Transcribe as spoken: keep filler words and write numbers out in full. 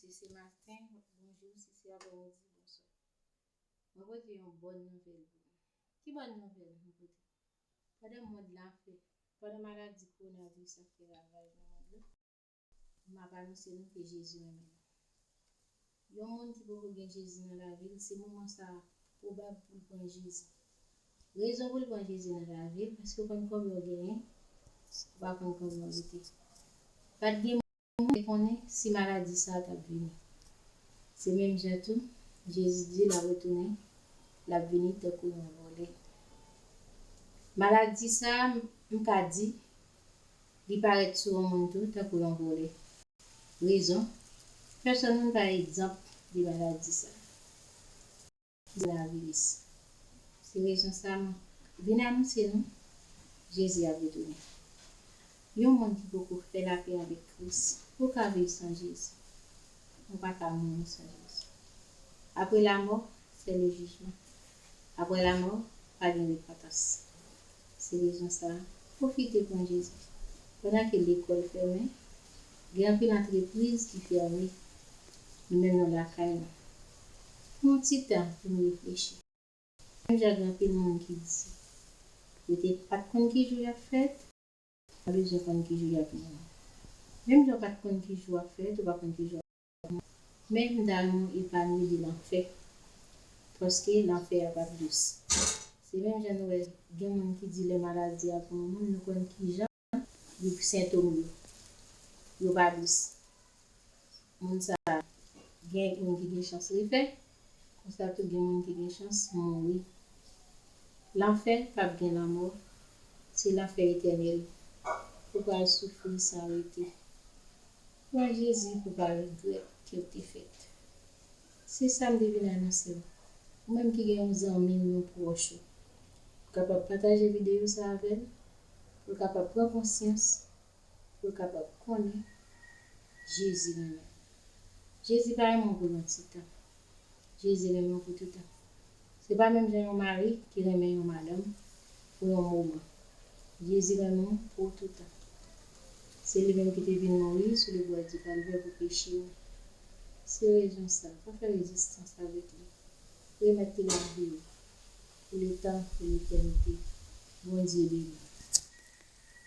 Si se maten, bonjou, si se aprèmidi, bonswa. Mwen pote yon bòn nouvèl pou nou. Ki bòn nouvèl mwen pote? Pandan mond lan fè, pandan maladi kowonaviris ap fè ravaj nan mond lan, m ap anonse nou ke Jezi renmen nou. Yon moun ki poko gen Jezi nan lavi l, se moman sa a pwobab pou l pran Jezi. Rezon pou l pran Jezi nan lavi l, paske w konn konbyen w genyen, ou pa konn konbyen w rete. Pa t gen moun ki te konnen si maladi sa a t ap vini. Se menm jan tou, Jezi di l ap retounen, l ap vini tankou yon vòlè. Maladi sa a, m ka di, li parèt sou yon moun tou tankou yon vòlè. Rezon, pèsonn moun pa egzanp de maladi sa a. Kowonaviris. Se rezon sa a m vin anonse nou, Jezi ap retounen. Yon moun ki poko fè lapè avèk Kris poko ka viv san Jezi. Ou pa ka mouri san Jezi. Apre lamò, se le jijman. Apre lamò, pa gen repantans. Se rezon sa a, pwofite pran Jezi. Pandan ke lekòl fèmen, gen anpil antrepriz ki fèmen. Nou menm nou lakay nou. Pran yon ti tan pou nou reflechi. Menm jan gen anpil moun ki di, yo te pa t konn ki jou y ap fèt, pa bezwen konn ki jou y ap mouri. Menm jan w pa t konn ki jou w ap fèt, ou pa konn ki jou w ap mouri. Men m ta renmen w epanye de lanfè, paske lanfè a p ap dous. Se menm jan nou wè gen moun ki di lè maladi a pran yon moun, nou konn ki jan li sentòm yo, yo pa dous. Moun sa a, gen moun ki gen chans refè, konsa tou gen moun ki gen chans mouri. Lanfè p ap gen lanmò, se lanfè etènèl. Ou pral soufri san rete. Pran Jezi pou w pa regrèt ke w te fèt. Se sa m te vin anonse w. Ou menm ki gen yon zanmi w, yon pwòch ou, ou kapab pataje videyo sa a avè l, pou l kapab pran konsyans, pou l kapab konnen Jezi renmen l. Jezi pa renmen w pou yon ti tan. Jezi renmen w pou toutan. Se pa menm jan yon mari ki renmen yon madanm pou yon moman. Jezi renmen w pou toutan. Se li menm ki te vin mouri sou lebwa di Kalvè pou peche nou. Se rezon sa a, pa fè rezistans avèk li. Remèt li lavi w pou letan, pou letènite. Bondye beni w.